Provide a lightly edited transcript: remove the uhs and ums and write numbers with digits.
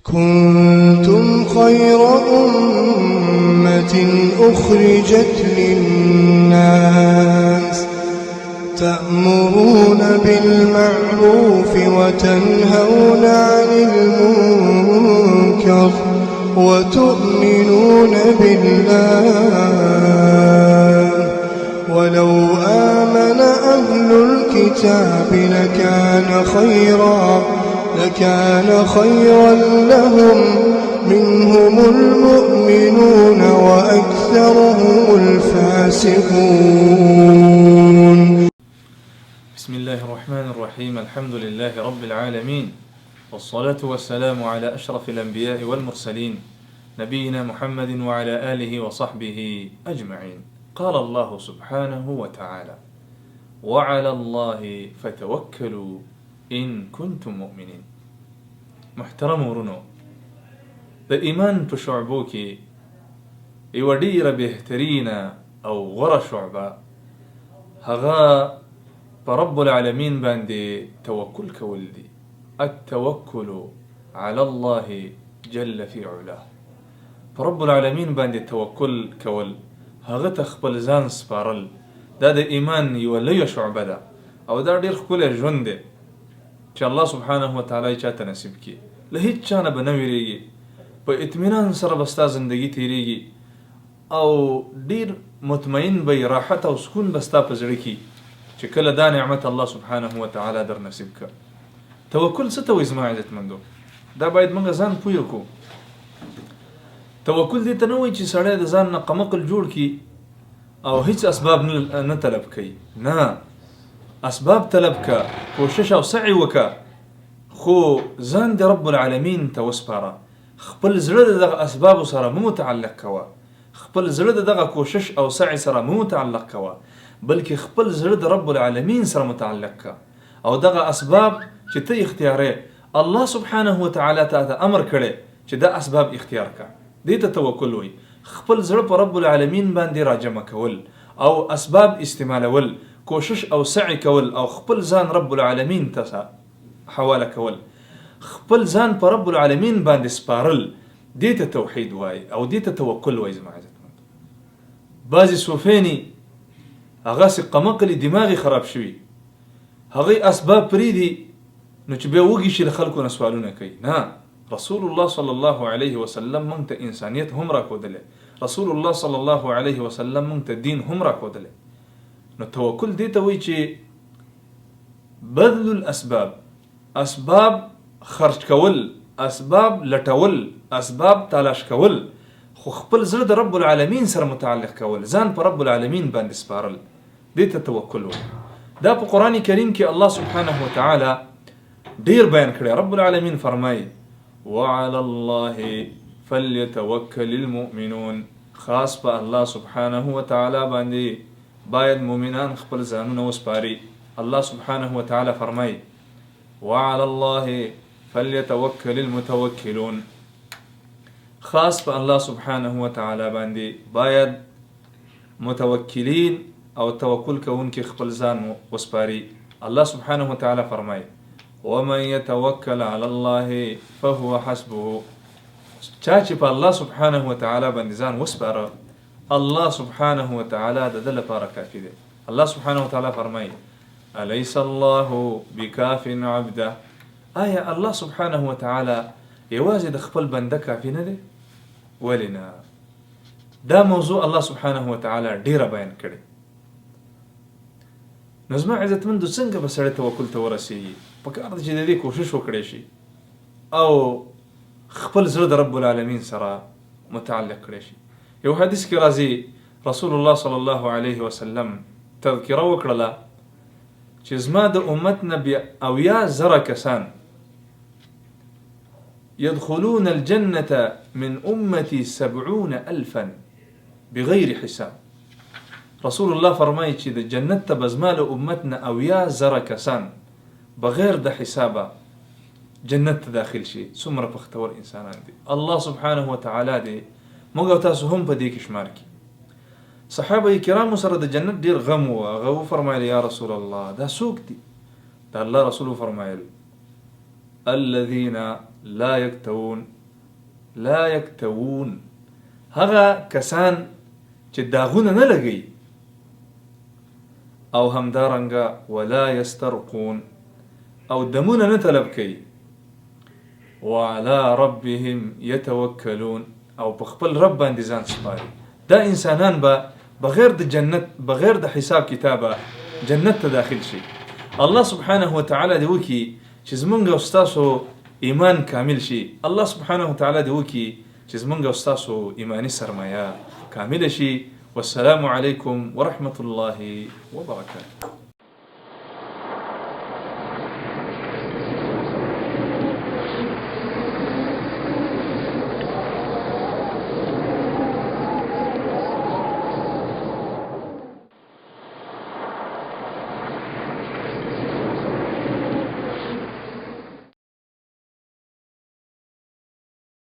كنتم خير أمة أخرجت للناس تأمرون بالمعروف وتنهون عن المنكر وتؤمنون بالله ولو آمن أهل الكتاب لكان خيرا لهم منهم المؤمنون وأكثرهم الفاسقون. بسم الله الرحمن الرحيم، الحمد لله رب العالمين، والصلاة والسلام على أشرف الأنبياء والمرسلين، نبينا محمد وعلى آله وصحبه أجمعين. قال الله سبحانه وتعالى: وعلى الله فتوکلوا ان کنتم مؤمنین. محترم ورونو، د ایمان په شعبو کې یوه ډیره بهترینه او غوره شعبه هغه په رب العالمین باندې توکل کول دي، التوکل علی الله جل فی علاه. په رب العالمین باندې توکل کول، هغه ته خپل ځان سپارل، دا د ایمان یوه لویه شعبه ده او دا ډیر ښکلی ژوند دی چې الله سبحانه وتعالی یې چاته نصیب کړي. له هیڅ چا نه به نه ویریږي، په اطمینان سره به ستا زندګي تیریږي او ډیر مطمئن به یې، راحت او سکون به ستا په زړه کې چې کله دا نعمت الله سبحانه وتعالی در نصیب کړ. توکل څه ته وایي زما عزتمندو؟ دا باید موږ ځان پوه کړو. توکل دې ته نه وایي چې سړی د ځان نه قمقل جوړ کړي او هیڅ اسباب نه طلب کوي. نه، اسباب طلب که، کوشش او سعی وکه، خو ځان د رب العالمین ته وسپاره. خپل زړه د دغه اسبابو سره مه متعلق کوه، خپل زړه د دغه کوشش او سعی سره مه متعلق کوه، بلکې خپل زړه د رب العالمین سره متعلق که. او دغه اسباب چې ته اختیارې، الله سبحانه وتعالی تا ته امر کړی چې دا اسباب اختیار که. دې ته توکل وایي. خپل زړه په رب العالمین باندې راجمع کول او اسباب استعمالول، کوشش او سعی کول او خپل ځان رب العالمین ته حواله کول، خپل ځان په رب العالمین باندې سپارل، دې ته توحید وایي او دې ته توکل وایي. زما عزتمند، بعضې صوفیانې هغه هسې قمقلي دماغ یې خراب شوي، هغوی اسباب پرېږدي نو چې بیا وږي شي له خلکو نه سوالونه کوي. نه، رسول الله صلی الله علیه وسلم مونږ ته انسانیت هم راښودلی، رسول الله صلی الله علیه وسلم مونږ ته دین هم راښودلی. نو توکل دې ته وایي چې بذل الاسباب، اسباب خرج کول، اسباب لټول، اسباب تلاش کول، خو خپل زړه د رب العالمین سره متعلق کول، ځان په رب العالمین باندې سپارل، دې ته توکل وایي. دا په قرآن کریم کې الله سبحانه وتعالی ډیر بیان کړی. رب العالمین فرمایي: وعلى الله فليتوکل المؤمنون. خاص په الله سبحانه وتعالی باندې باید مؤمنان خپل ځانونه وسپاري. الله سبحانه وتعالی فرمایي: وعلى الله فليتوکل المتوکلون. خاص په الله سبحانه وتعالی باندې باید متوکلین او توکل کوونکي خپل ځان وسپاري. الله سبحانه وتعالی فرمایي: ومن يتوکل علی الله فهو حسبه. چا چې په الله سبحانه وتعالی باندې ځان وسپاره، الله سبحانه وتعالی د ده لپاره کافي دی. الله سبحانه وتعالی فرمایي: الیس الله بکاف عبده. آیا الله سبحانه وتعالی یوازې د خپل بنده کافي نه دی؟ ولې نه؟ دا موضوع الله سبحانه وتعالی ډیره بیان کړې. نو زما عزتمندو، څنګه به سړی توکل ته ورسیږي؟ پکار ده چې د دې کوشش وکړی شي او خپل زړه د رب العالمین سره متعلق کړی شي. یو حدیث کې راځي، رسول الله صلی الله علیه وسلم تذکره وکړله چې زما د امت نه بیا 70,000 کسان يدخلون الجنة من امتي 70,000 بغیر حساب. رسول الله فرمایي چې د جنت ته به زما له امت نه 70,000 کسان بغیر د حسابه جنت ته داخل شي. څومره پختور انسانان دي! الله سبحانه وتعالی دې موږ او تاسو هم په دې کې شمار کړي. صحابه کرامو سره د جنت ډیر غم و. هغه وفرمایل: یا رسول الله، دا څوک دي؟ د الله رسول وفرمایل: الذين لا يكتوون لا يكتوون، هغه کسان چې داغونه نه لګوي، او همدارنګه ولا يسترقون، او دمونه نه طلب کوي، وعلى ربهم يتوکلون، او په خپل رب باندې ځان سپاري. دا انسانان به بغیر د جنت، بغیر د حساب کتابه جنت ته داخل شي. الله سبحانه وتعالی دې وکړي چې زمونږ او ستاسو ایمان کامل شي. الله سبحانه وتعالی دې وکړي چې زمونږ او ستاسو ایماني سرمایه کامله شي. والسلام علیکم ورحمة الله وبرکاته.